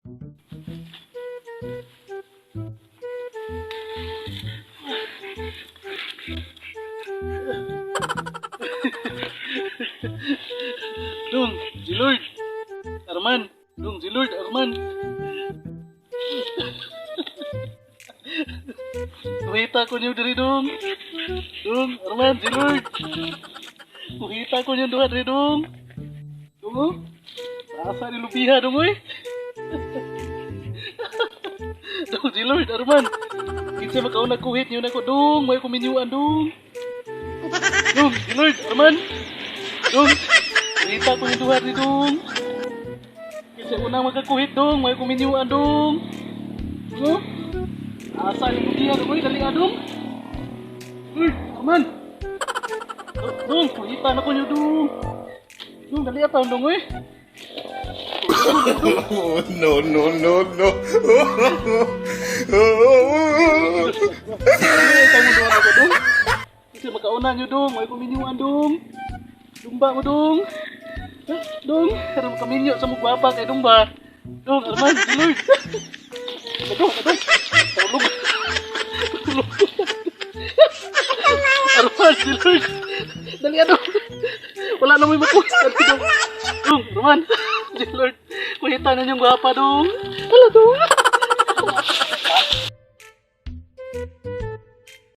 Dong, si Lord. Arman. Dong, si Lord, Arman. Kuhita ko niyo diri, dong. Dong, Arman, si Lord. Kuhita ko niyo duha diri, dong. Dong, oh. Asa ni lupiha, dong, oy. Dong, si Lord, Arman. Kinsa makauna kuhit niyo nako, dong. May kuminyuan, dong. Dong, si Lord, Arman. Dong, kuhita ko yung duha diri, dong. Kinsa unang makakuhit, dong. May kuminyuan, dong. Dong, asa yung lupiha, dong, oy. Dali, ah, dong. Lord, Arman. Dong, kuhita na ko niyo, dong. Dong, dali ataw, dong, oy. Oh, no, no, no, no. Ay, tamo doon ako, dong. Kasi makauna nyo, dong. May kuminyuan, dong. Dumba mo, dong. Eh, dong, karon kaminyo sa mugwapa kay dong ba? Dong, Arman, si Lord. Dong, dong. Tulog. Tulog. Arman, si Lord. Dali, ano. Wala na may makuha. Dong, dong, Arman. Si Lord. Kuhita na niyong gwapa, dong. Hala, dong.